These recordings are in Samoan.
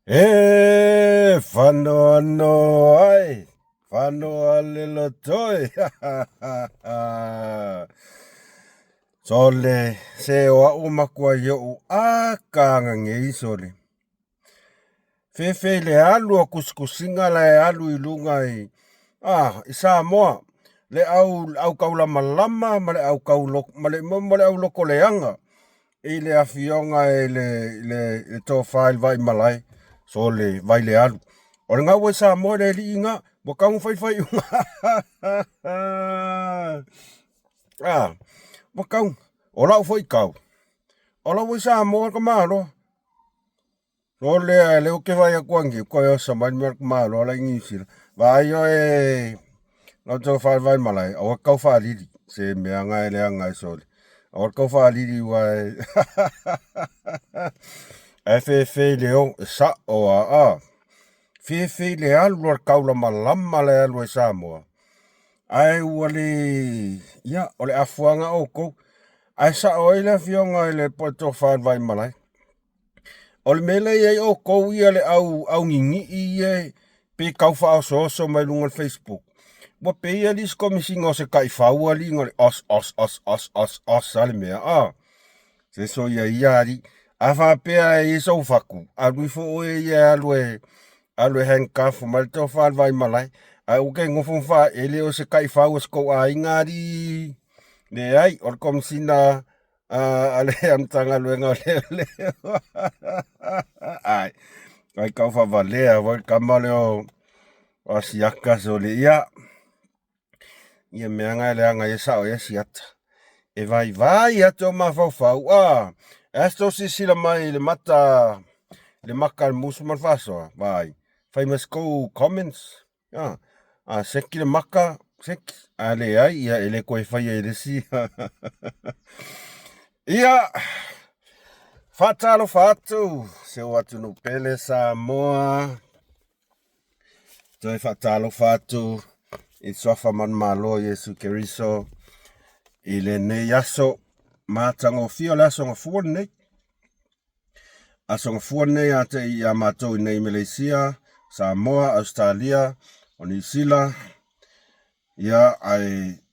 E fanoano ai, fanoa le lotoe. Sole, se o au makua i o'u a kaga ngei sole. Fefe le alu o kusikusiga la e alu i luga i, ah, i Samoa. Le au, au kaulamalama ma le au kau, ma le, ma le au loko leaga. I le afioga i le, le, le tofa i le Vaimalae, sole Vailealu. O le gaua i Samoa le alii ga, ua kau fai fai uga. Ah, ua kau, o lau foi kau. O lau i Samoa ka malo. O lea, le ke vai aku angi, ko yo sa mai me malo la ngi sila. Vai yo e lau tau whai vai malai, aua kau whaalili, se mea ngai le anga e sole. Aua kau whaalili wa e. Ae fefe le o, e sa o a a. Fefe le alu al kaula malama le alu e Samoa. Ae ua le, ia, o le afuanga o kou. Ae sa o ai le afioga i le po to whai vai malai. O le mea lea e i ai outou ia le au augigii ia pe tau faaosooso mai luga o le Facebook, ua pei alii se komesina o se taifau alii na o le os os os os os os a le mea a. Se soia ia alii. A faapea e i ai sou fatu, alu ifo oe ia e alu e alu e handcuff mai le tofa le Vaimalae. Ae ua te nofo ma faaele o se taifau a si tou aiga alii. Leai, o le komesina a le Matagaluega o Leoleo. Ai, ai kau whavalea, wai kama leo o Asiaka so le ia. Ia mea ngai le anga ia sao ia siata. E vai vai atu o mafaufau a. Asto sisila mai le mata le maka le musu ma le faasoa vai. Fai ma skou comments. A, a seki le maka, seki. A leai, ia e le koe faia i le isi. Ia, faatalofa atu, se o atunuu pele Samoa. Toe faatalofa atu i suafa manumalo Iesu Keriso i lenei aso matagofie o le aso gafua lenei. Aso Gafua lenei ia te ia matou i nei Meleisia, Samoa, Ausetalia, o Niu Sila, ia ae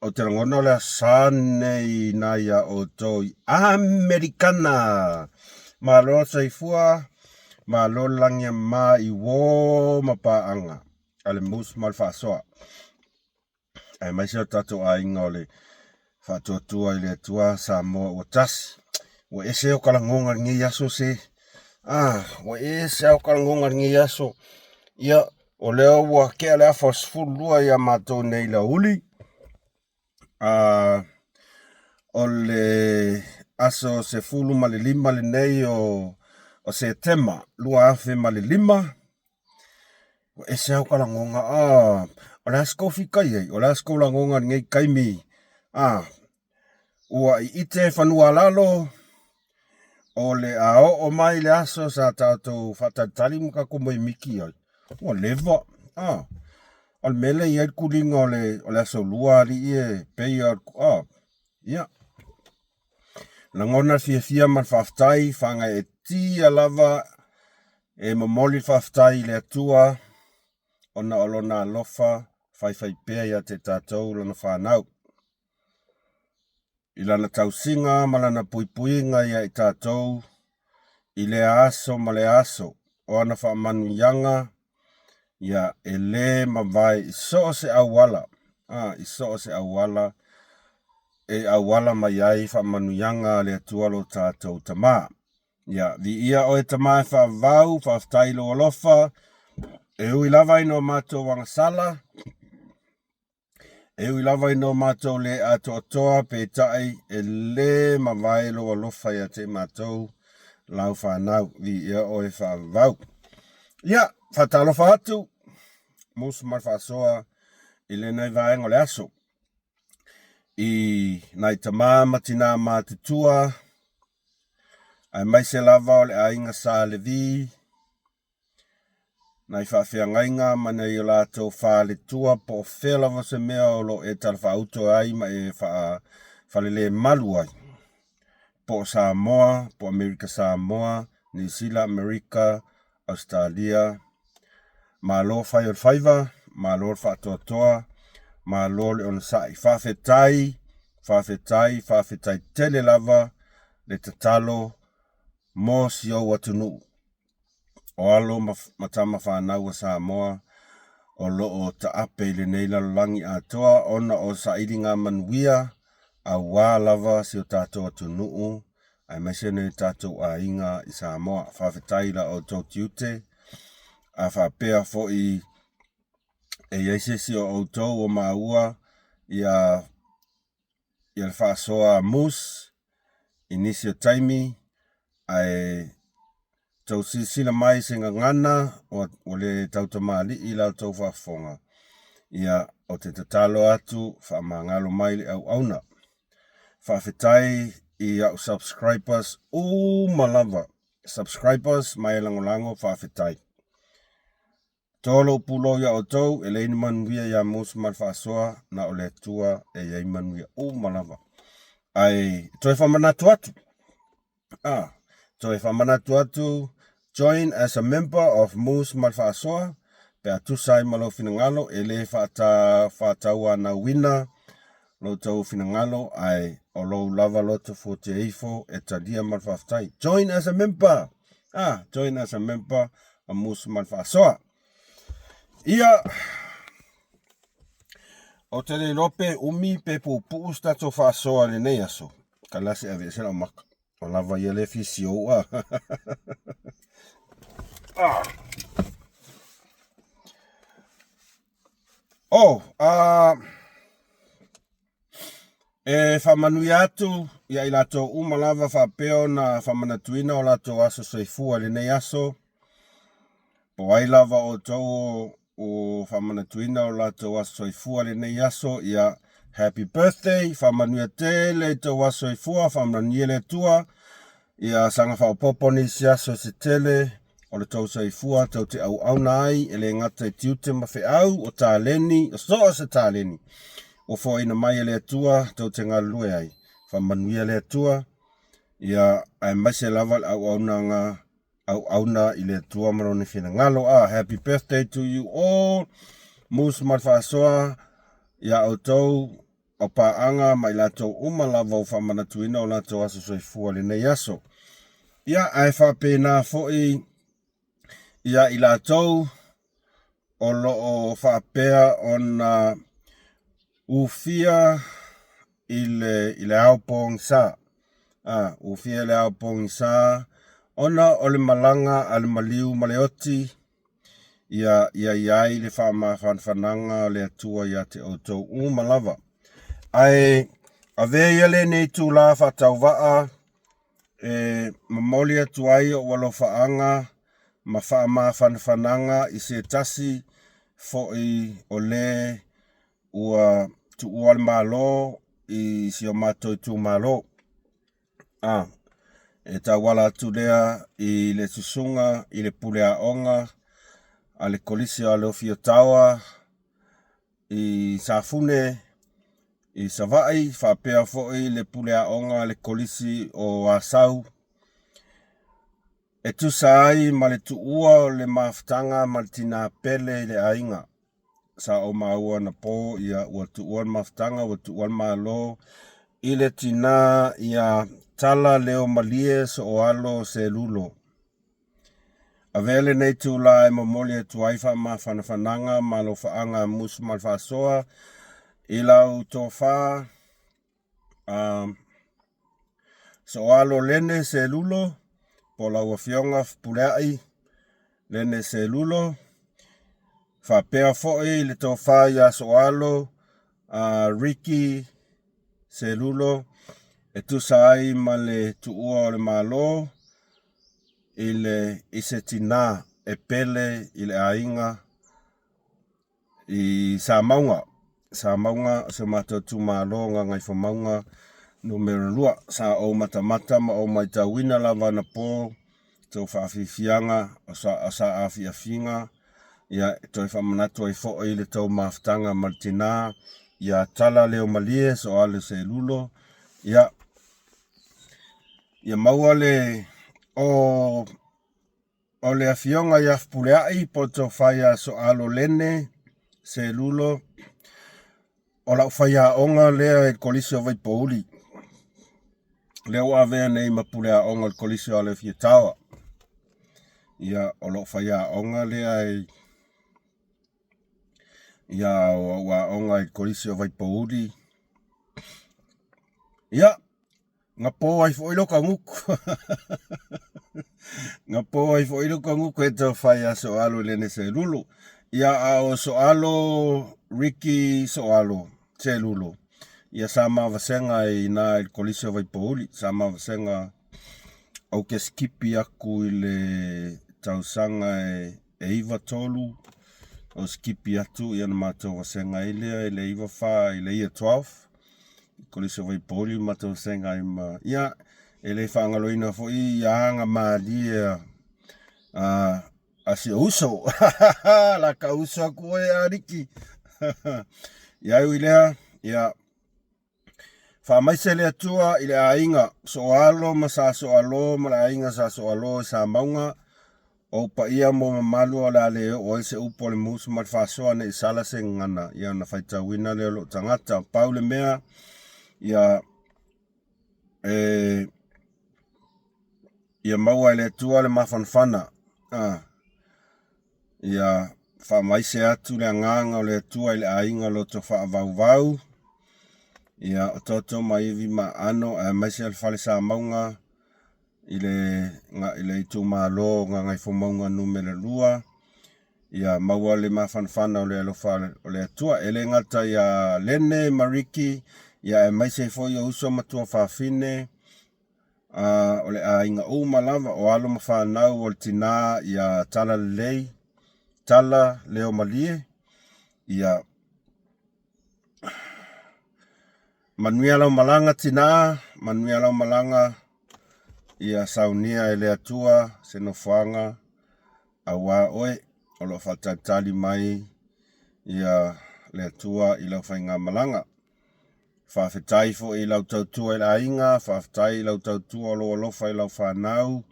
ou te lagona o le asa lenei i na ia outou i Amerikana. Malo le soifua, malo le lagi e mama i uō ma paaga a le Moose ma le Faasoa. Aemaise o tatou aiga o le Faatuatua i le Atua Samoa ua tasi. Ua ese o ka lagoga lenei aso se. Ah, ua ese o ka lagoga lenei aso. Ia, o lea ua kea le afa o 12 ia matou nei le aoauli. Ah, o le aso 15 lenei o Setema 2005. Ua ese au ka lagoga, ah, o le a se kou fikai ai, o le a se kou lagoga i lenei taimi, ah, ua iite fanua lalo, o le a oo mai le aso sa tatou faatalitali ma tatou moemiti ai, ua leva, ah, o le mea lea e i ai le tuliga o le, o le aso lua alii e, pei o, ah, ia. Lagona le fiafia ma le faafetai, faagaeetia lava e momoli le faafetai i le Atua ona o lona alofa faifaipea ia te tatou lana fanau. I lana tausiga ma lana puipuiga ia i tatou i lea aso ma lea aso, o ana faamanuiaga ia e lē mavae i so o se auala, a, i so o se auala e auala mai ai faamanuiaga a le Atua lo tatou Tama. Ia, viia oe Tama e faavavau, faafetai i lou alofa, e ui lava ina o matou agasala, E ui lava ina o matou le atoatoa, peitai e lē mavae lou alofa ia te matou lau fanau, viia oe faavavau. Ia, faatalofa atu, musu ma le faasoa i lenei vaega o le aso. I nai tamā ma tinā matutua, aemaise lava o le aiga Sa Levi, nai faafeagaiga ma nai o latou faletua po o fea lava se mea o lo o e talafaauto ai ma e faafalelemalu ai, po o Samoa, po o Amerika Samoa, Niu Sila, Amerika, Ausetalia, malo fai o le faiva, malo le faatoatoa, malo le onosai. Faafetai, faafetai, faafetai tele lava le tatalo mo si ou atunuu. O alo ma tama fanau a Samoa o lo o taape i lenei lalolagi atoa ona o sailiga manuia auā lava si o tatou atunuu aemaise nai o tatou aiga i Samoa. Faafetai i la outou tiute. A faapea foi e i ai se isi o outou o maua ia le faasoa a Moose i nisi o taimi, ae tou silasila mai i se gagana ua le tautamalii i la outou faafofoga, ia, ou te tatalo atu, faamagalo mai le auauna. Faafetai i au subscribers uma lava, subscribers ma e lagolago, faafetai. To lou pulou iā outou, e leai ni manuia iā Mose ma le faasoa, na o le Atua e i ai manuia uma lava. Ae toe faamanatu atu, toe faamanatu atu, join as a member of Mose ma le faasoa, pe a tusa ai ma lou finagalo, e le faatauanauina lo outou finagalo, ae o lou lava loto fuatia ifo e talia ma le faafetai. Join as a member! Join as a member of Mose ma le faasoa. Ia, ou te le iloa pe umi pe puupuu se tatou faasoa i lenei aso. Kala se ave ese lau maka. O lava ia le fia siou a. Oh, e faamanuia atu ia i latou uma lava faapea ona faamanatuina o latou aso soifua i lenei aso. Po o ai lava outou o faamanatuina o latou aso soifua i lenei aso, ia happy birthday, faamanuia tele i tou aso soifua, faamanuia le Atua, ia saga faaopoopo nisi aso se tele o le tou soifua tou te auauna ai, e le gata i tiute ma feau o taleni, o so o se taleni ua foaina mai e le Atua tou te galulue ai. Faamanuia le Atua, ia aemaise lava le auaunaga auauna i le Atua ma lona finagalo. Happy birthday to you all. Moose ma le faasoa iā outou o paaga ma i latou uma lava ua faamanatuina o latou aso soifua i lenei aso. Ia, ae faapena foi ia i latou o lo o faapea ona ufia i le ao pogisa. Ufia i le ao pogisa ona o le malaga a le maliu ma le oti, ia i ai le faamafanafanaga o le Atua ia te outou uma lava. Ae avea ia lenei itulā faatauvaa e momoli atu ai ou alofaaga ma faamafanafanaga i se tasi foi o le ua tuua le Malo i si o matou itumalo. E tauala atu lea i le susuga i le pule aoga a le Kolisi o Aleofio Taoa i Safune i Savaii, faapea foi le pule aoga a le Kolisi o Asau, e tusa ai ma le tuua o le mafutaga ma le tinā pele i le aiga. Sa ou maua anapo, ia, ua tuua le mafutaga, ua tuua le Malo i le tinā ia Tala Leo Malie Sooalo Selulo. Avea lenei itulā e momoli atu ai faamafanafanaga ma alofaaga a Musu ma le Faasoa i lau tofa Sooalo Lene Selulo, po o lau Afioga Fepuleai Lene Selulo, faapea foi le tofa ia Sooalo Ricky Selulo, e tusa ai ma le tuua o le Malo i se tinā e pele i le aiga i Samauga. Samauga o si o matou itumalo o Gagaifomauga numera 2. Sa ou matamata ma ou matauina lava anapo tou faafiafiaga o sa afiafiga, ia e toe faamanatu ai foi le tou mafutaga ma le tinā ia Tala Leo Malie Soale Selulo. Ia maua le o. O le Afioga ia Fepuleai po o le Tofa ia Soalo Lene Selulo, o lau faiaoga lea i le Kolisi o Vaipouli, lea ua avea nei ma puleaoga o le Kolisi o Alefiataoa. Ia, o lou faiaoga lea i ia o au aoga i le Kolisi o Vaipouli. Ia, Na po ai foi lou kaguku. Na po ai foi lou kaguku e taufai ia Soalo i lene Selulo. Ia a o Soalo Ricky Soalo Selulo, ia sa ma vasega i ina i le Kolisi o Vaipouli. Sa ma vasega ou te sikipi aku i le tausaga e 93 ou sikipi atu ia na matou vasega ai lea i le 94 i le year 12. Kolisi o Vaipouli ma matou vasega ai ma ia e le faagaloina foi ia aga malie a a si ou uso la ka uso aku oe a Riki ia ui lea ia faamaise le Atua i le aiga Soalo ma Sa Soalo ma le aiga Sa Soalo i Samauga O ou paia mo mamalu o le a le oo ai se upu a le musu ma le faasoa ne i sala se gagana, ia ona faitauina lea o lou tagata. Pau le mea, ia, e, ia maua e le Atua le mafanafana, a, ia faamaise atu le agaga o le Atua i le aiga loto faavauvau, ia, o toto ma ivi ma aano, aemaise le fale Samauga, i le, i le itumalo o Gagaifomauga Nu.2, ia maua le mafanafana o le alofa o le Atua. E le gata ia Lene ma Ricky, ia aemaise ai foi o uso ma tuafafine, a, o le aiga uma lava, o alo ma fanau o le tinā ia Talalelei, Tala Leo Malie, ia Manuia lau malaga tina, manuia lau malaga, ia saunia e le Atua se nofoaga auā oe o lo o faatalitali mai ia le Atua i lau faigamalaga. Faafetai foi i lau tautua i le aiga, faafetai i lau tautua o lou alofa i lau fanau,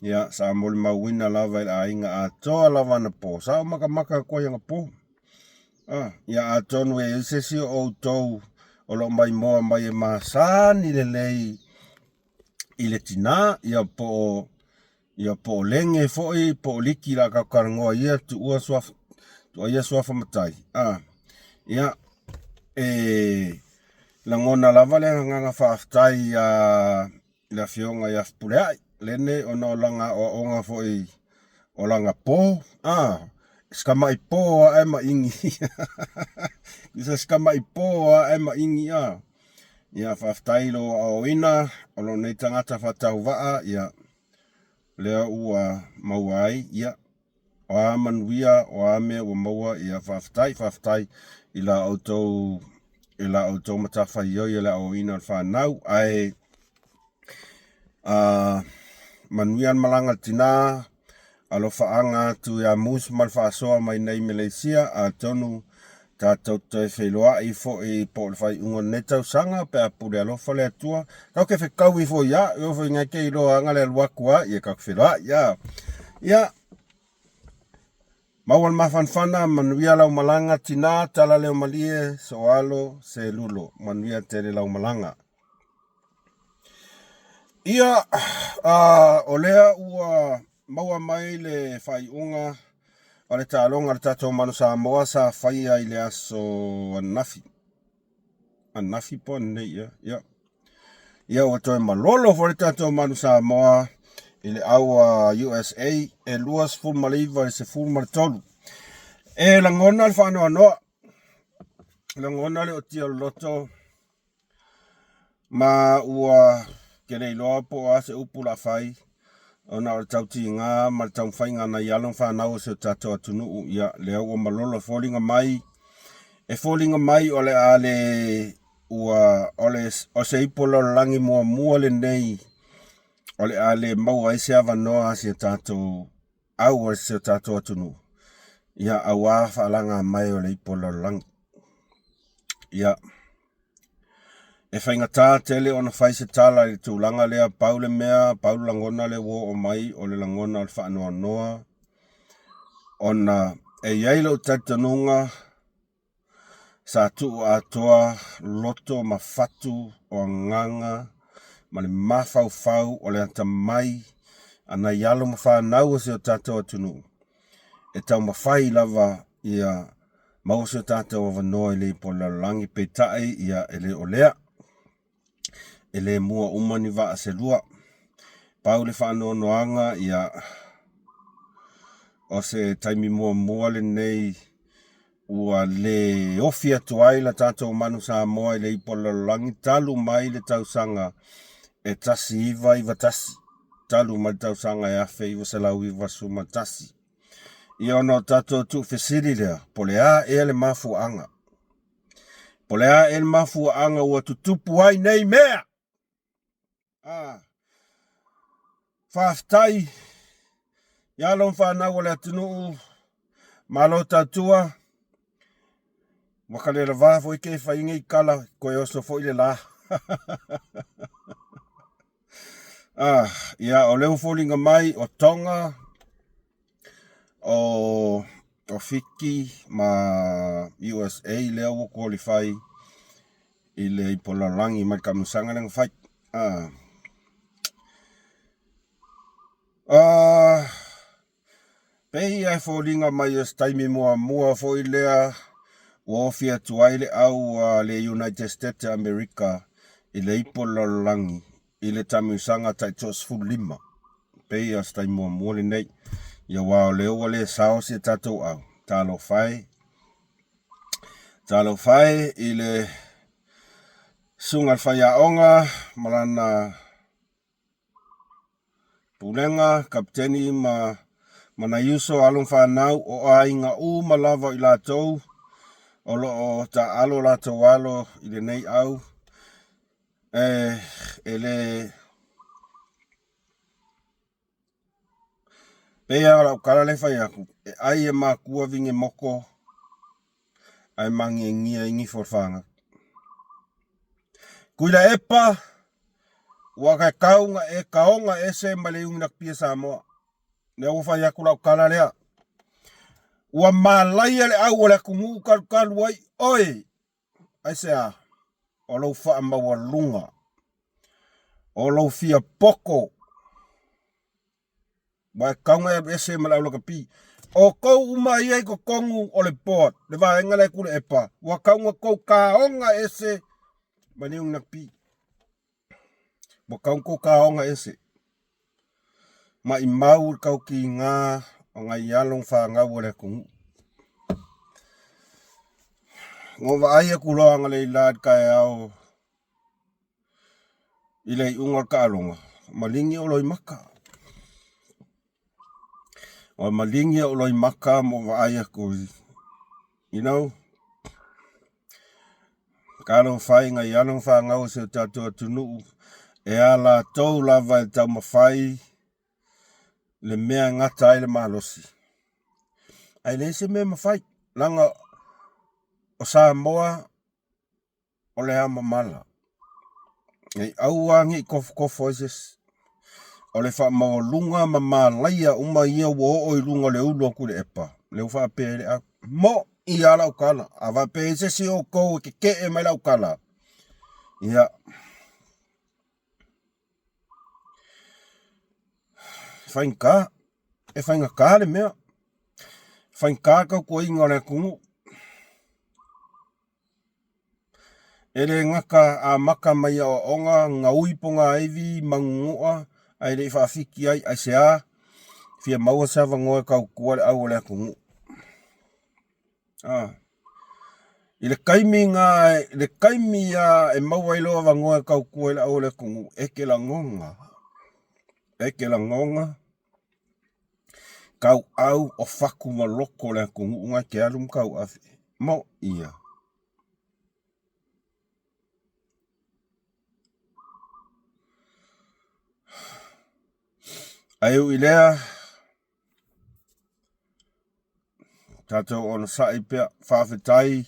ia sa molimauina lava i le aiga atoa lava anapo. Sa ou makamaka atu ai anapo. Ah, ia atonu e i ai se isi o outou o lo o maimoa mai e masani lelei i le tinā, ia po o ia po o Lege foi, po o Liki la tatou talanoa ia tuua suafa, tuaia suafa matai. Ah, ia e lagona lava le agaga faafetai ia le afioga ia Fepuleai, lene ona o lana aoaoga foi o lana po, a, si tamai po a ae maigi. Isa si tamai po a ae maigi, a. Ia, faafetai i lou aoaoina o lou nei tagata faatauvaa, ia, lea ua maua ai, ia, O a manuia, o a mea ua maua, ia faafetai, faafetai i la outou i la outou matafaioi o le aoaoina o le fanau. Ae a manuia le malaga a le tina, alofaaga atu ia Moose ma le faasoa mai nei Meleisia, atonu tatou toe feiloai foi po o le faaiuga o lenei tausaga pe a pule alofa le Atua. Tatou te fetaui foi lava, e oo foi ina te iloa lava na le alu atu lava, ia tatou te feiloai. Ia, ia maua le mafanafana, manuia lau malaga tina, tala leo malie, soalo, selulo, manuia tele lau malaga. Ia, o lea ua maua mai le faaiuga o le taaloga a le tatou Manu Samoa sa faia i le aso ananafi. Ananafi po o ananei ea. Ia. Ia ua toe malolo foi le tatou Manu Samoa i le au a USA e 29 i le 13. E lagona le faanoanoa, lagona le otia o le loto Ma ua ke le iloa po o a se upu o le a fai, ona o le tautiga ma le taumafaiga a nai alo ma fanau o si o tatou atunuu, ia, lea ua malolo e foliga mai, e foliga mai o le a le, ua, o le, o se ipu o le lalolagi muamua lenei o le a le maua ai se avanoa a si o tatou au o si o tatou atunuu, ia, auā faalaga mai o le ipu o le lalolagi. Ia. E faigata tele ona fai se tala i le tulaga lea, pau le mea, pau le lagona lea ua oo mai, o le lagona o le faanoanoa, ona e i ai lou talitonuga sa tuu atoa loto ma fatu o agaga ma le mafaufau o le atamai a nai alo ma fanau o si o tatou atunuu e taumafai lava ia maua si o tatou avanoa i le ipu o le lalolagi, peitai ia e le o lea. E le mua uma ni vaa se lua. Pau le faanoanoaga ia o se taimi muamua lenei ua le ofi atu ai la tatou manu Samoa i le ipu o le lalolagi talu mai le tausaga e 1991, talu mai le tausaga e 1991. Ia ona o tatou tuufesili lea, po le a ea le mafuaaga? Po le a ea le mafuaaga ua tutupu ai nei mea? Ah, faafetai i alo ma fanau o le atunuu, malo tautua, ua kalelavā foi ke fai nei kala, koe oso foi le la. Ah, ia, o lea ua foliga mai o Tonga, o Fiti ma USA lea ua qualify i le ipu o le lalolagi mai le taamilosaga lea na fai. Ah. Ah, pei e foliga mai o se taimi muamua foi lea ua ofi atu ai le au a le United States o Amerika i le ipu o le lalolagi i le taamilosaga tai 15. Pei o se taimi muamua lenei. Ia aua o lea ua le sao si a tatou au. Talofa e. Talofa e i le susuga i le faiaoga ma lana pulega, kapiteni ma ma nai uso, alo ma fanau, o aiga uma lava o i latou o lo o taaalo latou alo i lenei au. E le pei lava o lau tala lea e fai atu, e ai e makua vine moko ae magiegie ai nifo o le fanau. Tuilaepa, ua ta tau na e taoga ese mai le Iuni Lakupia Samoa. Lea ua fai atu lau tala lea. Ua malaia le au o le atunuu talutalu ai oe. Aisea? O lou faamaualuga, o lou fia poto, ua e tatau ona e alu ese ma le aulakapi. O tou uma ia i totonu o le board, le vaega lea e Tuilaepa, ua tatau ona tou taoga ese ma le Union Rugby. Ua tatau ona tou taoga ese. Maimau le tautiga o nai alo ma fanau a le atunuu. Na ou vaai atu loa analeila i le taeao i le iuga o le taaloga, maligi ou loimata. Ua maligi ou loimata ma ou vaai atu you know, talofa e i nai alo ma fanau o si o tatou atunuu, e a latou lava e taumafai le mea e gata ai le malosi. Ae leai se mea e mafai, leaga o Samoa o le ao mamala. Nei aua ne i tofotofo ai se isi. O le faamaualuga ma malaia uma ia ua oo i luga o le ulu atu i le epa, lea ua faapea ai le au. Mo'i lava lau tala, a faapea i se isi o outou e tetee mai lau tala, ia, faigata, e faigata le mea, faigata le tautuaina o le atunuu. E le gata amata mai aoaoga, gaui ponaivi, manunua ae le i faafiki ai, aisea? Fia maua se avanoa e tautua le au o le atunuu. A. I le taimi na, le taimi lava e maua ai lou avanoa e tautua ai le au o le atunuu, e te lagona, e te lagona tauau o fatu ma loto o le atunuu na e te alu ma tauave. Moʻi ia. Ae ui i lea, tatou onosai pea, faafetai.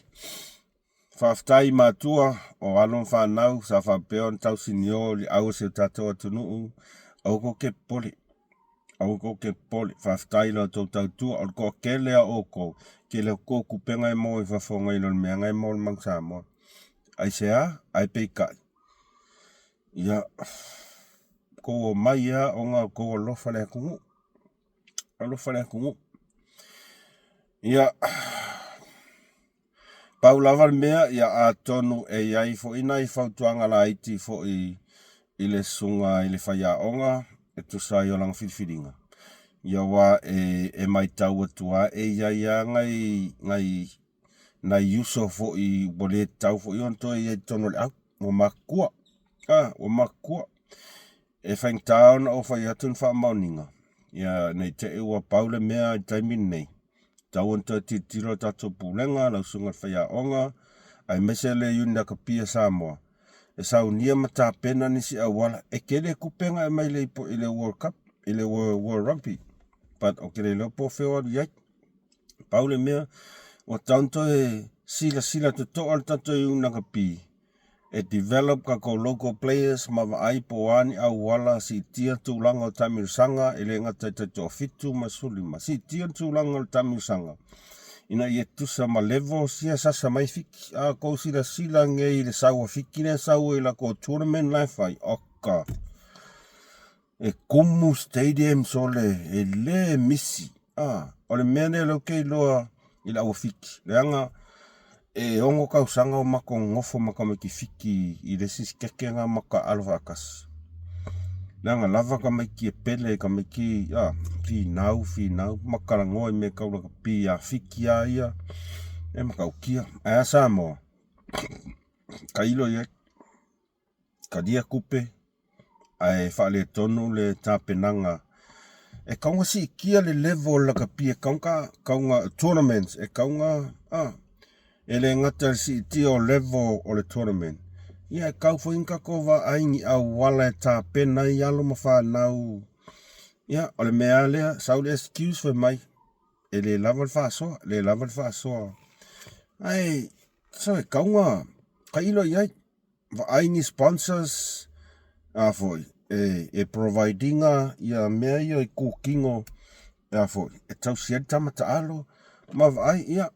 Faafetai i matua o alo ma fanau sa faapea ona tausinio i le au o si o tatou atunuu. Aua kou te popole, aua kou te popole. Faafetai i la outou tautua. O le toatele a outou, tele atu tou tupega e maua i fafo nai lo le mea na e maua i le Manu Samoa. Aisea? Ae peitai, ia, tou omai lava ona o tou alofa i le atunuu. Alofa le atunuu. Ia, pau lava le mea, ia atonu e i ai foi nai fautuaga laiti foi i le susuga i le faiaoga e tusa ai o lana filifiliga. Ia aua e, e matau atu lava e i ai lava nai, nai, nai uso foi ua le tatau foi ona toe i ai i totonu o le au, ua matutua. A, ua matutua. E faigata ona ou fai atu ni faamaoniga, ia ne i te i ua pau le mea i le taimi lenei, tatau ona toe tilotilo le tatou Pulega, lau Susuga i le Faiaoga, aemaise le Iuni Lakapi a Samoa, e saunia ma tapena nisi auala. E tele tupe na aumai i le World Cup, i le World Rugby, but ou te le iloa po o fea o alu i ai. Pau le mea, ua tatau ona toe silasila totoa le tatou Iuni Lakapi e develop tatou local players ma vaai po o a ni auala siitia tulaga o taamilosaga e le gata i tai toafitu ma 15. Siitia le tulaga o le taamilosaga ina ia tutusa ma levels ia sasa mai Fiti. A tou silasila nei i le sau a Fiti lea e sau ai i latou tournament la e fai, oka! E kumu stadiums o le e le misi. Ah, o le mea lea lea ou te iloa i le auafiti. Leaga e ono tausaga o matou nonofo ma tamaiti Fiti i le isi sikeke na ma taaalo faatasi. Leaga lava tamaiti e pele i tamaiti ah, finau finau ma talanoa i mea tau lakapi ia Fiti lava ia e matautia. Ae a Samoa? Tailo i ai. Talia tupe ae faaletonu le tapenaga. E tatau ona siitia le level o le lakapi, e tatau ona tournaments, e tatau ona, a, e le gata i le siitia o level o le tournament, ia e tatau foi ona tatou vaai i ni auala e tapena ai alo ma fanau. Ia, o le mea lava lea, sau le excuse fai mai, e le lava le faasoa, le lava le faasoa. Ae, so e tatau ona tailo i ai. Vaai ni sponsors a foi e, e provide ina ia mea ia i kukino a foi e tausi ai le tama taalo ma vaai ia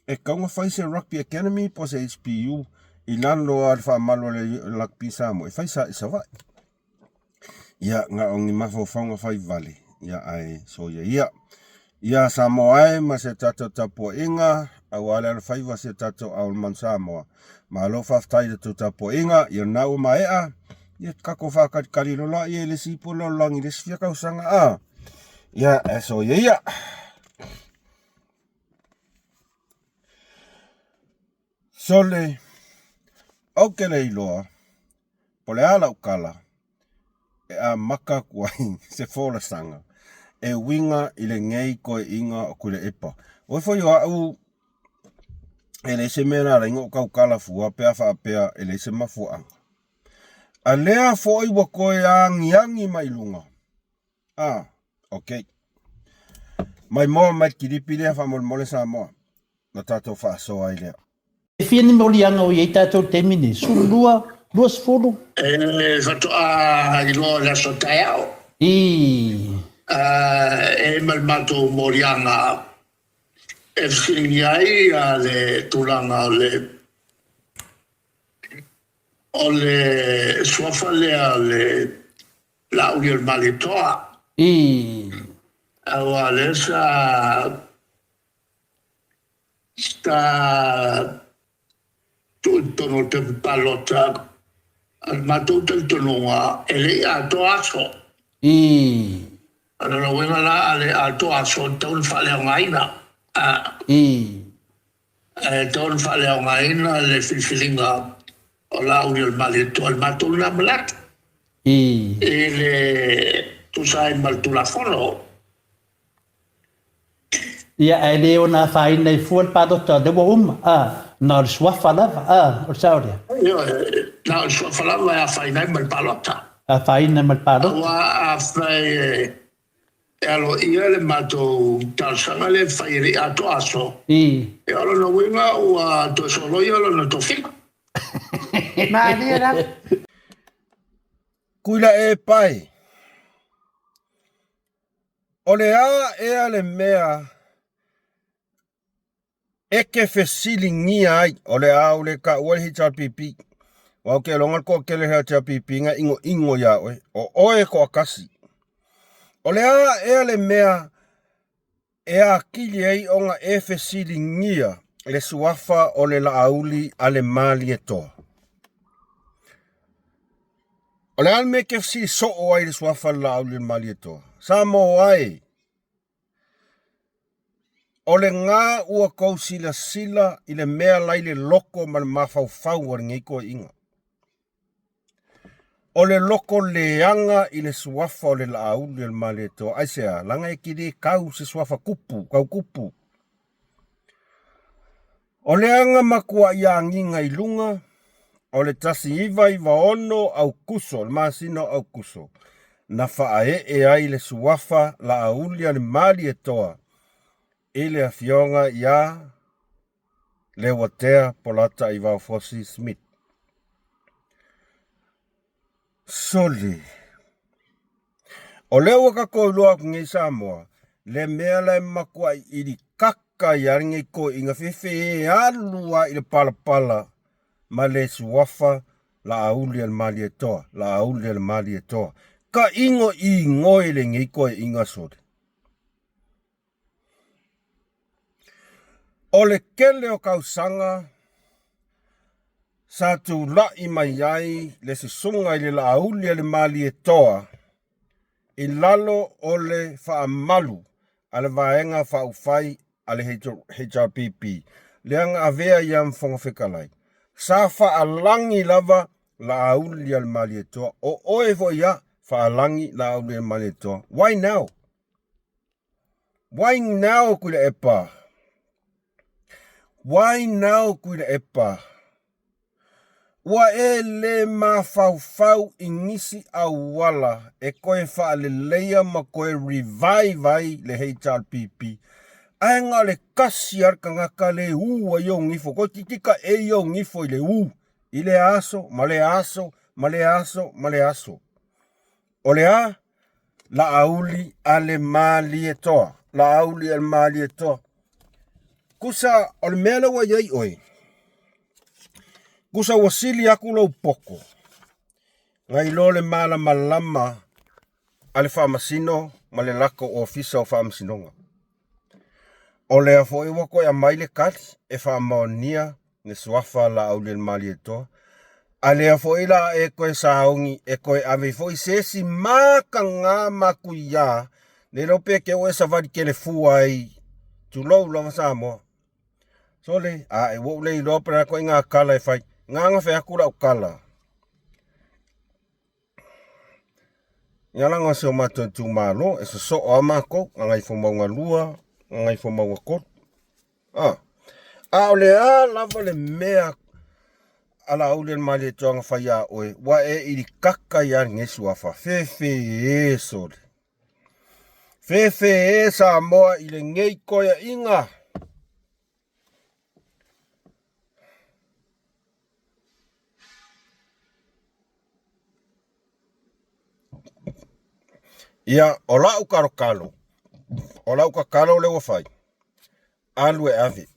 e tatau ona fai se rugby academy po o se HPU i lalo lava o le faamalu a le Rugby Samoa e fai sa i Savaii. Ia, na o ni mafaufauga fai vale, ia ae soia ia. Ia Samoa e ma se tatou tapuaiga, aua le alofaiva si o tatou ao le Manu Samoa. Malo faafetai i le tou tapuaiga, ia lena ua maea, ia tatou faatalitali loa laia i le isi ipu o le lalolagi i le isi fia tausaga a. Ia, ae soia ia. Sole, ou te le iloa po o le a lau tala e amata atu ai se folasaga e uiga i lenei toeaiga o Tuilaepa. Oi foi o au e leai se mea na ala ai ona ou tautala fua pe a faapea e leai se mafuaaga. A lea foi ua toe agiagi mai luga, a, okay. Maimoa mai le kilipi lea faamolemole Samoa na tatou faasoa ai lea. E fia ni moliaga o i ai tatou i le taimi nei? 12, 20? E faatoa iloa i le aso taeao. I. E i ai ma le matou moliaga e fesiligia ai le tulaga o le o le suafa lea o le Laaulialemalietoa. I. Aua o lea sa Sa tuu i totonu o le pepa palota a le matou talitonuga e le i atoa aso. Ii. O lona uiga la a le atoa aso e tatau ona faaleaogaina. Ii. E tatau ona faaleaogaina le filifiliga o Laaulialemalietoa i le matou lena manatu. Ii. I le tusa ai ma le Tulafono. Ia, ae le ona afaina ai fua le palota, o lea ua uma, a, na o le suafa lava, a, o le sao lea? Ioe, na o le suafa lava e afaina ai ma le palota. Afaina ma le palota. Aua afai e, E aloaia le matou talosaga lea e fai e le i atoa aso. Ia o lona uiga ua toe soloia lona tofiga. Malie lava. Kuila e pae. O le a ea le mea e ke fesiligia ai, o le a ou le taua le HRPP. Aua ou te iloga le toatele o le HRPP na inoino ia oe, o oe e toatasi. O le a ea le mea e atili ai ona e fesiligia le suafa o le Laauli a le Malietoa? O le a le mea e te fesili soo ai i le suafa o le Laauli a le Malietoa? Samoa e! O lena ua tou silasila i le mea la i le loto ma le mafaufau o lenei toeaiina. O le loto leaga i le suafa o le Laauli o le Malietoa. Aisea? Leaga e te le tau se suafa tupu, tau tupu. O le aga matuai agiga i luga o le 1996 Aukuso, le masina o Aukuso, na faaee ai le suafa Laauli a le Malietoa i le afioga ia Leuatea Polataivao Fosi Smith. Sole! O lea ua tatou iloa atu nei Samoa, le mea la e matuai ilikaka ai lava lenei toeaina fefe e alu lava i le palapala ma le suafa Laauli a le Malietoa, Laauli a le Malietoa. Taino inoi lenei toeaina sole. O le tele o tausaga sa tulai mai ai le susuga i le Laauli a le Malietoa i lalo o le faamalu a le Vaega Faaupufai a le HRPP, lea na avea ia ma Fofoga Fetalai, sa faalagi lava Laauli a le Malietoa. O oe foi ia, faalagi Laauli a le Malietoa. Why now? Why now Tuilaepa? Why now Tuilaepa? Ua e le mafaufau i nisi auala e toe faaleleia ma toe revive ai le HRPP. Ae na o le tasi lava le tagata le u ai ou gifo, toeitiiti taei ou gifo i le u i lea aso ma lea aso ma lea aso ma lea aso. O le a? Laauli a le Malietoa. Laauli a le Malietoa. Kusa, o le mea lea ua i ai oe, kusa ua sili atu lou poto, nai lo le malamalama a le Faamasino ma le latou Ofisa o Faamasinoga. O lea foi ua toe aumai le tali e faamaonia le suafa Laaulialemalietoa. A lea foi la e toe sauni e toe ave foi se isi mataga matuia, le iloa pe te ua e savali tele fua ai, tulou lava Samoa. Sole, a e ua ou le iloa pe o le a ituaiga tala e fai. Na ona fai atu lau tala. Ia leaga o si o matou itumalo, e sosoo lava matou, Gagaifomauga 2, Gagaifomauga 3. A, a o le a lava le mea a Laaulialemalietoa na fai ia oe, ua e ilikaka ai lava lenei suafa. Fefe e sole. Fefe e Samoa i lenei toeaiga. Ia, o lau kalokalo, o lau kakalo lea ua fai, alu e ave.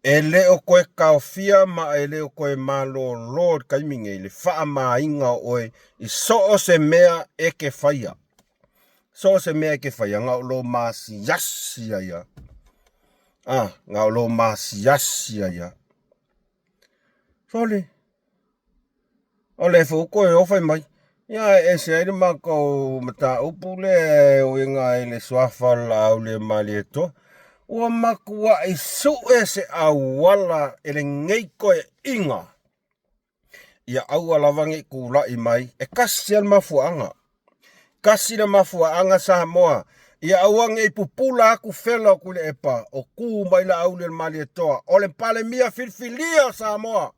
E le o toe taofia ma e le o toe malolo i le taimi nei le faamaina o oe i so o se mea e te faia. So o se mea e te faia, na o lou masiasi ai lava. Ah, na o lou masiasi ai lava. Sole, o lea foi ua toe o fai mai, ia e ese ai le matou mataupu lea e uiga i le suafa o le Laauliamalietoa. Ua matuai sue se auala e lenei toeaiga ia aua lava ne i tulai mai. E tasi lava le mafuaaga. Tasi le mafuaaga Samoa, ia aua ne i pupula atu fela o Tuilaepa o tu mai Laaulialemalietoa, o le Palemia filifilia o Samoa.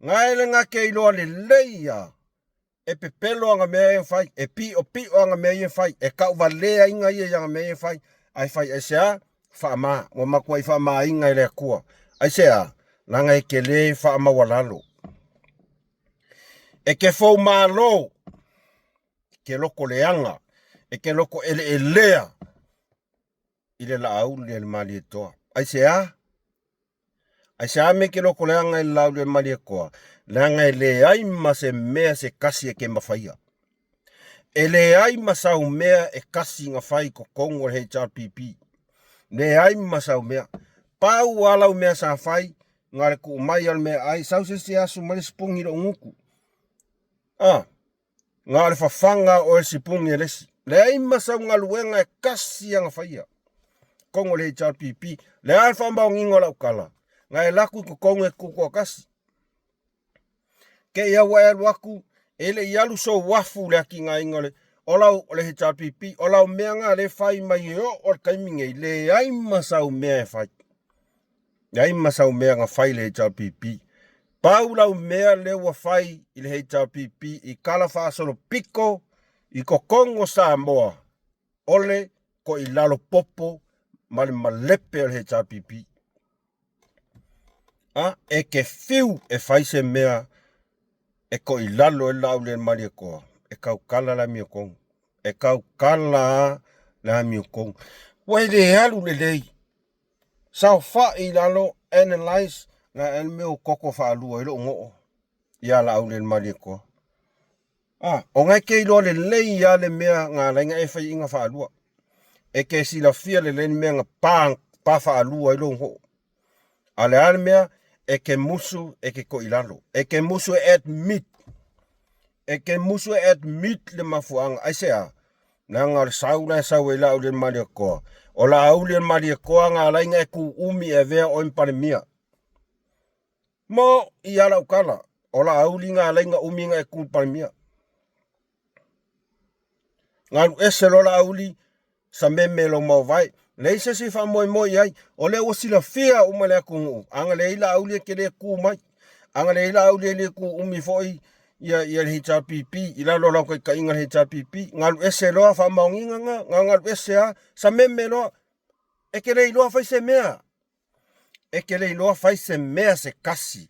Gae le gake iloa lelei ia. E pepelo aga mea ia e fai, e piʻopiʻo aga mea ia e fai, e kauvalea iga ia i aga mea ia e fai, ae fai aisea? Faama, ua makuai faamāina e le Atua. Aisea? Leaga e te lē faamaualalo. E te foumalo, e te loko leaga, e te loko eleelea i le laauli a le Malietoa. Aisea? Aisea me ke loko leaga i le laauli a le Malietoa? Leaga e leai ma se mea se kasi e ke mafaia. E leai ma sau mea e kasi na fai i totonu o le HRPP. Leai ma sau mea. Pau lava lau mea sa fai, na le tuu mai o le meaai, sau se isi aso mai le sipuni i lou gutu. Ah, na o le fafaga o le sipuni e le isi. Leai ma sau galuega e kasi ana faia. Totonu o le HRPP. Le a le faamaoniga o lau tala, na e laku i totonu e tutoatasi. Te i au e alu atu, e le i alu sou afu le atinaeina o le o lau o le HRPP, o lau mea na le fai mai e oo o le taimi nei, leai ma sau mea e fai. Leai ma sau mea na fai le HRPP. Pau lau mea lea ua fai i le HRPP i kala faasolopito i totonu o Samoa, o le koilalo popo ma le malepe o le HRPP. A, e ke fiu e fai se mea e koilalo e lau le Malietoa, e taukala le amiotonu. E taukala le amiotonu. Ua e le alu lelei. Saofai i lalo, analyze, la e le mea o koko faalua i lou goo ia Laauli le Malietoa. A, o ngai ke iloa lelei ia le mea ngā lainga e whai inga faalua. E ke silafia lelei le mea nga pa, pa faalua i lou goo. A le a le mea, e ke musu e ke ko i lalo. E ke musu e admit. E ke musu e admit le mafuaaga. Aisea? Leaga o le sau la e sau ai Laauli e le Malietoa. O Laauli e le Malietoa na ala ai na e kū umi e avea oe ma Palemia. Mo i a lau tala, o Laauli na ala ai na umi na e kū Palemia. Galu ese loa Laauli, sameme lou mauvae. Leai se isi e faamoemoe i ai. O lea ua silafia uma e le atunuu, a na leai Laauli e te le kū mai. A na leai Laauli e le kū umi foi ia, ia le HRPP i lalo o lau taitaiga le HRPP. Galu ese loa faamaoniga na, na galu ese lava, sameme loa. E te le iloa fai se mea. E te le iloa fai se mea se kasi.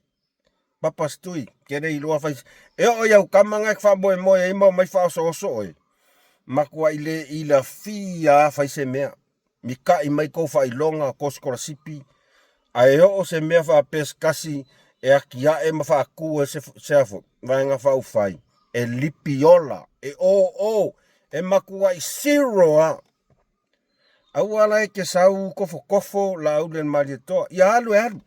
Papa Stui, ke le iloa fai. E oo i au kama nga e faamoemoe ai ma omai faaosooso oe. Makuai le ilafia fai se mea. Mika'i mai kou faailoga, kou sikolasipi, ae oo se mea faapea se kasi e atia'e ma faatu ai se, se a foi, vaega faaupufai, e lipi ola, e ō ō, e matuai zero lava. Aua la e te sau tofotofo Laauli a le Malietoa, ia alu e alu.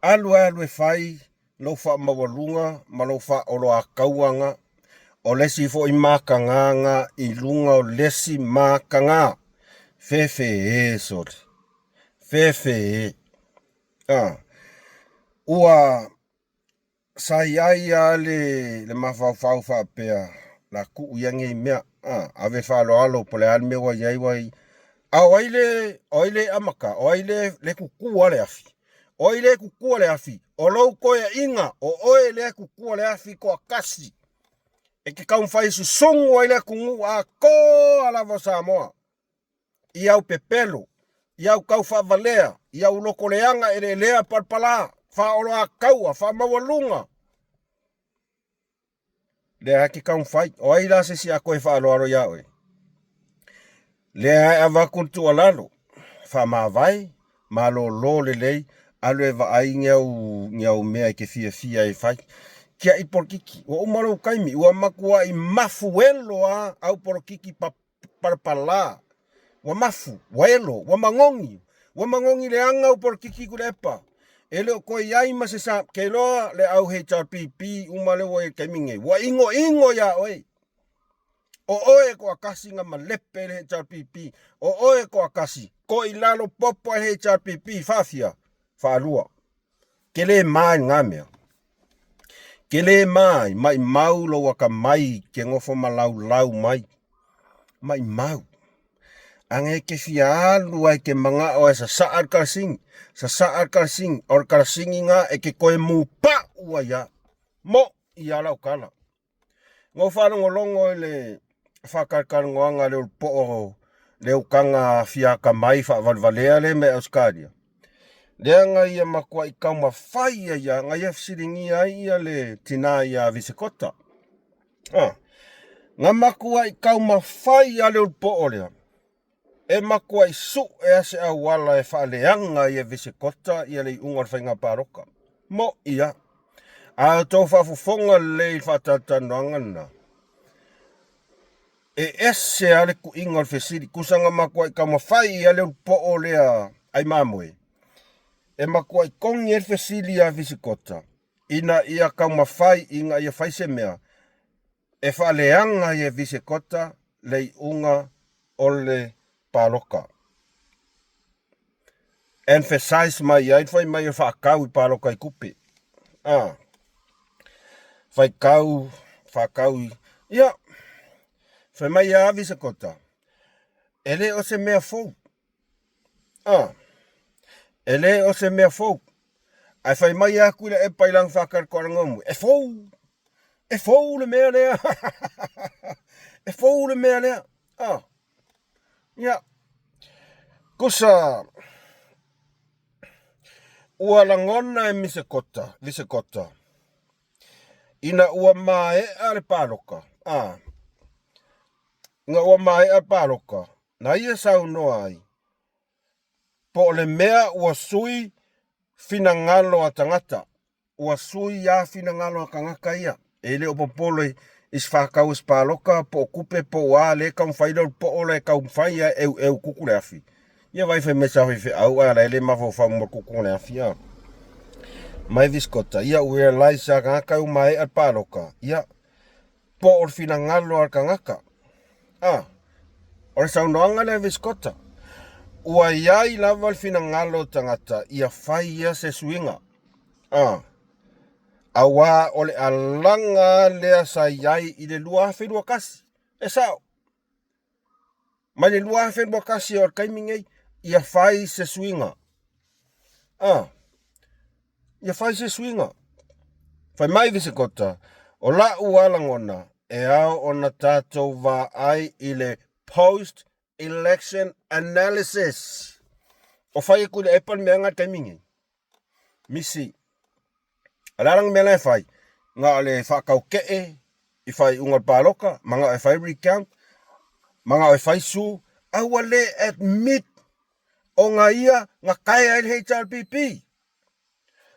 Alu e alu e fai lou faamaualuga ma lou faaoloatauaga, o le isi foi makagaga i luga o le isi makaga. Fefe e sole, fefe e. Ah, ua sa i ai lava le, le mafaufau faapea, la tuu ia nei mea, ah, ave faaaloalo po o le a le mea ua i ai ua i. A o ai le, o ai le amata, o ai le, le kukua le afi. O ai le kukua le afi, o lou toeaiga, o oe lea e kukua le afi toatasi. E te taumafai e susugu ai le atunuu atoa lava o Samoa i au pepelo, i au taufaavalea, i au loto leaga, eleelea, palapala, faaoloataua, faamaualuga. Lea e te taumafai. O ai la se isi a toe faaaloalo iā oe? Lea e avatu le tuualalo, faamavae, malolo lelei, alu e vaai ni au, ni au mea e te fiafia e fai. Tiai polokiki, ua uma lou taimi, ua matuai mafuelo lava au polokiki palapala, ua mafu, ua elo, ua magogi, ua magogi leaga au polokiki Tuilaepa. E le o toe i ai ma se sa, ke iloa le au HRPP uma lea ua i le taimi nei, ua igoigo iā oe. O oe e toatasi na malepe i le HRPP, o oe e toatasi, ko i lalo popo e HRPP, faafia, faalua. Ke le ma i ngā mea. Ke le ma ai, maimau lou akamai ke nofo malaulau mai. Maimau. Aga e ke fia alu ai ke mangao e sasaa le kalasini. Sasaa le kalasini. O le kalasini nga e ke koe mupa'u ai a. Mo i ala o kala. Na ou faalogologo i le faatalatalanoaga a le Ulupo'o le ukaga afiakamai faavalevalea lea mai Ausetalia, lea na ia matuai taumafai ai lava, na ia fesiligia ai ia le tinā ia Visekota. Na matuai taumafai lava le Ulupo'o lea e matuai su'e lava se auala e faaleaga ai e Visekota ia le iuga o le faiga palota. Mo'i lava. A outou faafofoga lelei i le faatalatalanoaga lena, e ese lava le tuiga o le fesili, tusa na matuai taumafai lava le ulupo'o lea ai mamoe, e matuai togi ai le fesili ia Visikota ina ia taumafai ina ia fai se mea e faaleaga ai e Visekota le iuga o le palota. Emphasize mai ai le fai mai e faatau i palota i tupe. A. Faitau, faatau i, ia, fai mai ia Avisekota, e le o se mea fou. A. E le o se mea fou. Ae fai mai ia Tuilaepa i lana faatalatalanoa, e fou, e fou le mea lea. E fou le mea lea. A. Ia, tusa ua lagona e Misekota, Visekota, ina ua maea le palota, a, ina ua maea le palota, na ia saunoa ai, po o le mea ua sui finagalo a tagata. Ua sui lava finagalo a tagata ia. E le o popole i se faatau o se palota po o tupe po o a lea e taumafai lea o le poo la e taumafai lava e eueu kuku le afi. Ia vaai fai mai sa faifeau ae la e le mafaufau mo le kuku o le afi a. Mai Viskota, ia ua realize a tagata ua maea le palota, ia po o le finagalo a le tagata. A, o le saunoaga lea a Viskota, ua i ai lava le finagalo o tagata ia fai ia se suiga. A, auā o le alaga lea sa i ai i le 2021. E sao. Mai le 2021 o le taimi nei, ia fai se suiga. A, ia fai se suiga. Fai mai Visekota, o la'u lava lagona, e ao ona tatou vaai i le post election analysis. O fai atu i le epa le mea na i le taimi nei. Misi. O le a la mea la e fai? Na o le faataukee i faaiuga o le palota, manao e fai recount, manao e fai sue, a ua le admit ona ia na taea ai le HRPP.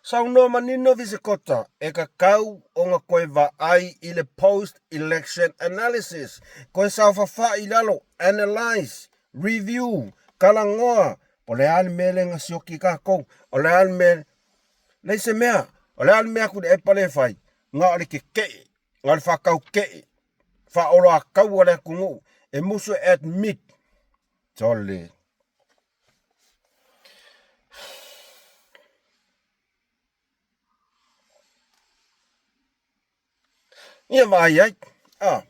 Saunoa manino Visekota, e tatau ona toe vaai i le post election analysis, toe saofafai i lalo, analyse, review, talanoa, po o le a le mea lea na sioki tatou, o le a le mea, leai se mea, o le a le mea Tuilaepa lea e fai, na o le tetee, na o le faataukee, faaoloataua le atunuu, e musu e admit, sole. Ia vaai ai. A,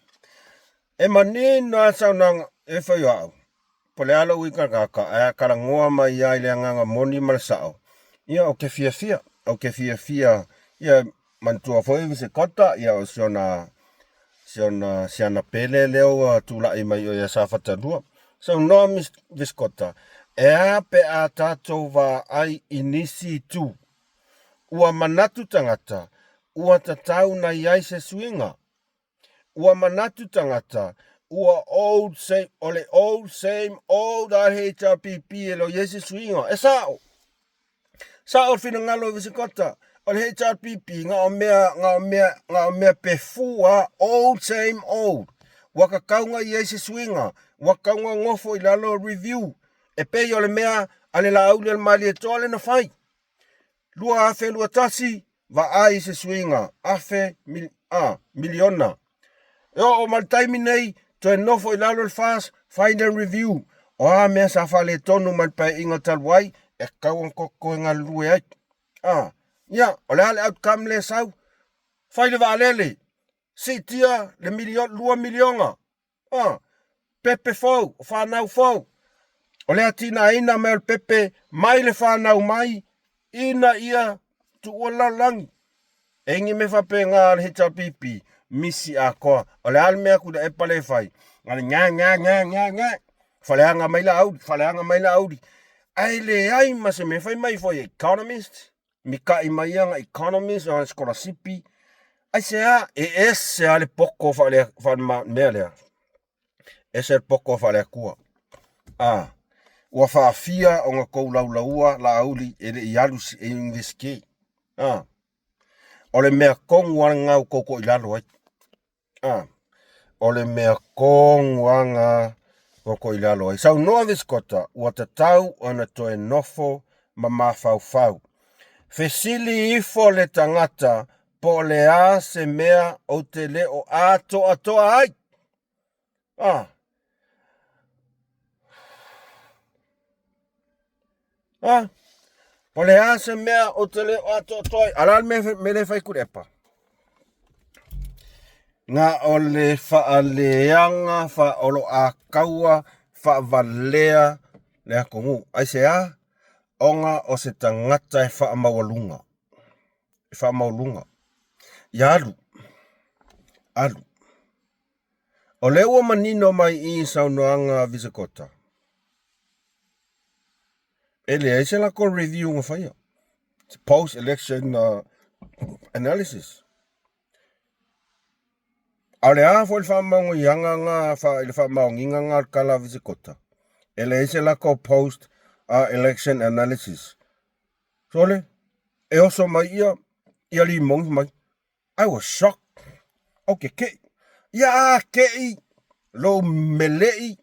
e manino lava le saunoaga e fai o au. Po o le a lou ikakaka, ae a talanoa mai lava i le agaga moni ma le sao, ia ou te fiafia, ou te fiafia, ia manatua foi se kota, ia o si ona, si ona, si ana pele lea ua tulai mai o ia Safata 2. Saunoa Miss Kota, e a pe a tatou vaai i nisi itu Ua manatu tagata, ua tatau na i ai se suiga. Ua manatu tagata, ua old same, o le old same old HRPP e le o i ai se suiga. E sao! Sao le finagalo i Visikota, o le HRPP na o mea, na o mea, na o mea pefu a, old same old. Ua tatau na i ai se suiga, ua tatau na nofo i lalo review, e pei o le mea a le Laauli a le Malietoa lea na fai. 2021, vaai i se suiga afe a miliona. E oo mai le taimi nei, toe nofo i lalo le FAS, final review. O a mea sa faaletonu mai le paeaiga talu ai, e tatau ona toe galulue ai. A, ia, o le a le outcome lea e sau? Fai le vaalele, siitia le miliona, 2 miliona. A, pepe fou, o fanau fou. O le atinaeina mai o le pepe mai le fanau mai ina ia tuua le lalolagi. E ingi me faapena a le HRPP, misi atoa. O le a le mea Tuilaepa lea e fai? Na le nga nga nga nga nga, faaleaga mai Laauli, faaleaga mai Laauli. Ae leai ma se mea fai mai foi e economist, mika'i mai ia na economist o sikolasipi. Aisea? E ese lava le poto faale faale mea lea. Ese le poto faale-Atua. A, ua faafia ona tou laulaua Laauli e le i alu i Iunivesite. A, o le mea tonu lava lena ua tou toilalo ai. A, o le mea tonu lava lena ua toilalo ai. Saunoa Visikota, ua tatau ona toe nofo ma mafaufau. Fesili ifo le tagata po o le a se mea ou te le o atoatoa ai. A. A. Po o le a se mea ou te le o atoatoa ai. A o le a le mea, mea lea e fai Tuilaepa? Na o le faaleaga faaoloataua faavalea le atunuu. Aisea? Ona o se tagata e faamaualuga. E faamaualuga. Ia alu. Alu. O lea ua manino mai i saunoaga a Visikota, e leai se latou review na faia, post election analysis. A o le a foi le faamaoniaga na i le faamaoniga na o le tala a Visikota, e leai se latou post election analysis. Sole, e oso mai ia, ia limoni mai. I was shocked. Ou te keʻi. Ia a keʻi lou meleʻi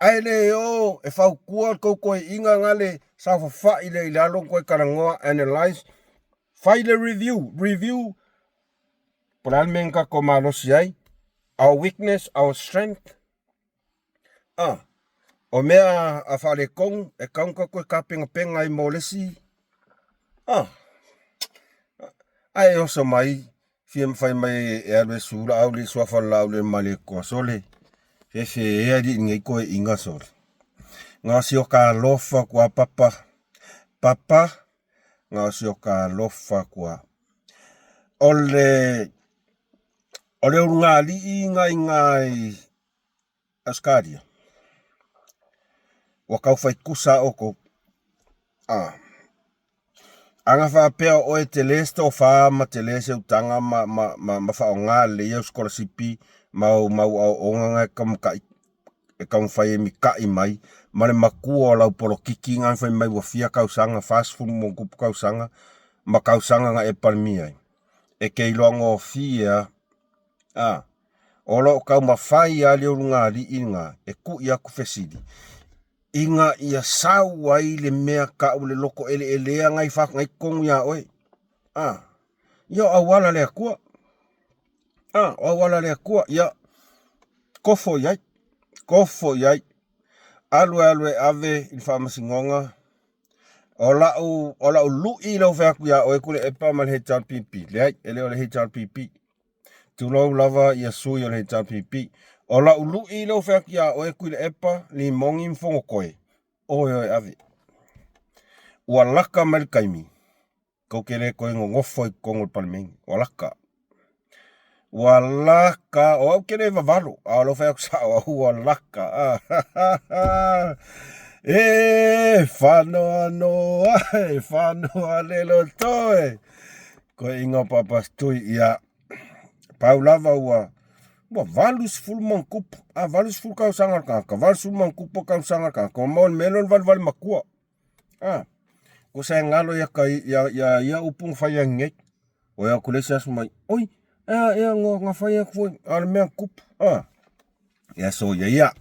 ae le o e fautua le tou toeaiina nga le saofafai lea i lalo ona toe talanoa analyse fai le review review po o le a le mea na tatou malosi ai our weakness our strength ah o mea a faaletonu e tatau ona tatou tapenapena ai mo le isi ah ae oso mai fia mafai mai e alu e su Laauli suafa o le Laauli e Malietoa sole fefe ea alii nei toeaiina sole na o si o ta alofa atu a papa papa na o si o ta alofa atu a o le o le ulugalii na i ina i Ausetalia, ua tau fai tusa lava outou. A, ana faapea o oe e tele se tofa ma tele se utaga ma, ma, ma, ma faaaoga lelei au sikolasipi ma au mau aoaoga na e taumata'i, e taumafai e mita'i mai ma le matua o lau polokiki na fai mai ua fia tausaga, 40 ma ona tupu tausaga ma tausaga na e Palemia ai, e te iloa gofie lava. A, o lo o taumafai lava le ulugalii lena e tui atu fesili ina ia sau ai le mea tau le loto eleelea nai fa nai totonu iā oe. A, ia o auala le Atua. A, o auala le Atua, ia kofo i ai, kofo i ai. Alu e alu e ave i le faamasinoga. O lau, o lau lui lau fai atu iā oe Tuilaepa ma le HRPP. Leai, e le o le HRPP. Tulou lava ia sui o le HRPP. O lau lui lea ua fai atu ia oe Tuilaepa, Limogi ma Fonotoe, oe oe ave. Ua laka mai le taimi, tou te le toe nonofo i totonu o le Palemene. Ua laka. Ua laka, o au ke le vavalo, a o lau fai atu sao au ua laka. E whanoanoa, e whanoa le loto e. Koe inga o Papastui, ia, pau lava ua, ua 80 ma ona tupu, a 80 tausaga o le tagata, 80 ma ona tupu tausaga o le tagata, ua maua i le mea lea o le valevale matua. A, tusa e galo ia ka ia, ia, ia upu na fai ai nei. Oi atu le isi aso mai, oi, ea, ea, na fai atu foi, a o le mea na tupu. A, ia soia ia.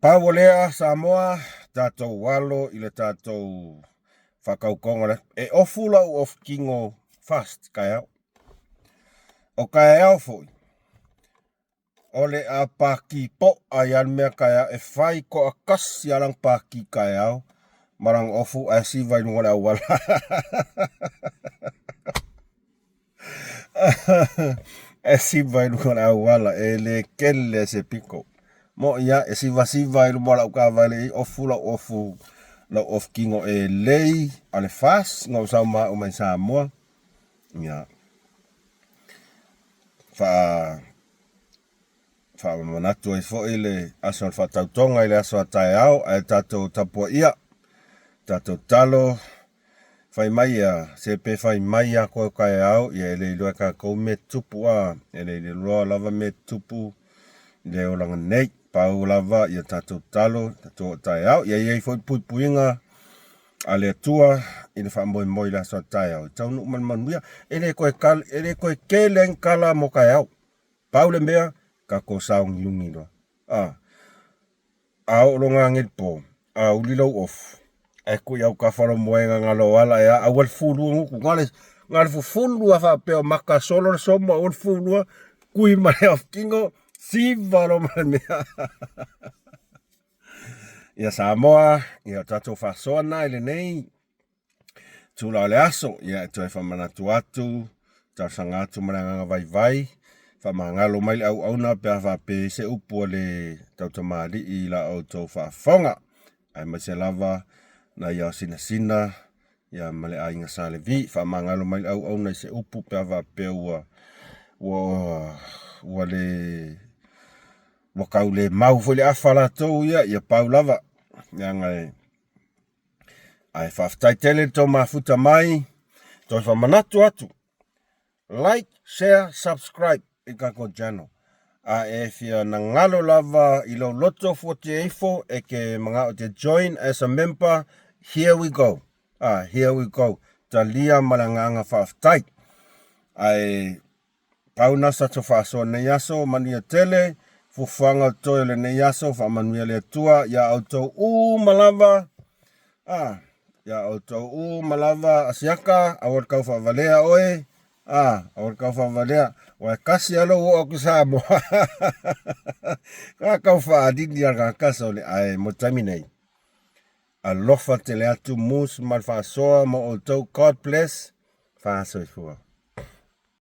Pau o lea, Samoa, tatou alo i le tatou faatautoga lea. E ofu lau ofu kino fast taeao. O taeao foi, o le a paki po'a ai lava le mea taeao e fai toatasi lava lana paki taeao ma lana ofu ae siva i luga o le auala. E siva i luga o le auala, e le kele se piko. Moʻi lava, e sivasiva i luma o lau taavale i ofu lau ofu, lau ofu kino e lei a le FAST na ou sau ma au mai Samoa. Ia. Faa Faamanatu ai foi le aso o le faatautoga i le aso a taeao, ae tatou tapuaia, tatou talo, fai mai ia, se pe fai mai ia koe o kaeao, ia e le iloa e kakou mea tupu a, e le iloa lava mea tupu i le olaga nei. Pau lava ia tatou talo, tatou o taeao. Ia i ai foi puipuiga a le Atua i le faamoemoe i le aso a taeao, e taunuu ma le manuia. E le toe, e le toe tele ai ni tala mo taeao. Pau le mea, tatou saogiugi loa. A, a oo loa nanei i le po, a uli lou ofu, ae tuu i autafa lou moega na lou ala ea, aua le fulua gutu, na le, na le fufulu lava faapea o mata solo le somo, aua le fulua, tui ma le off tino, siva loa ma le mea. Ia Samoa, ia o tatou faasoa na i lenei Tula o le aso, ia e toe faamanatu atu, talosaga atu ma le agaga vaivai, faamagalo mai le auauna pe a faapea i se upu a le tautamalii i la outou faafofoga, aemaise lava nai ao sinasina ia ma le aiga Sa Levi. Faamagalo mai le auauna i se upu pe a faapea ua ua ua le ua tau le mau foi le afa latou ia, ia pau lava, leaga e Ae faafetai tele le tou mafuta mai. Toe faamanatu atu, like, share, subscribe i tatou channel. A e fia nagalo lava i lou loto fuatia ifo e ke manao te join as a member, here we go. Ah, here we go. Talia ma le agaga faafetai. Ae Pau na sa to faasoa nei aso, manuia tele, fuafuaga o toe o lenei aso, faamanuia le Atua iā outou uma lava, a, iā outou uma lava, Asiaka, aua le tau faavalea oe, a, aua le tau faavalea, ua e kasi lava lou oo atu i Samoa. Ka tau faalili a le tagata sole, ae mo le taimi nei, alofa tele atu, mus ma le faasoa mo outou, God bless, faasoifua.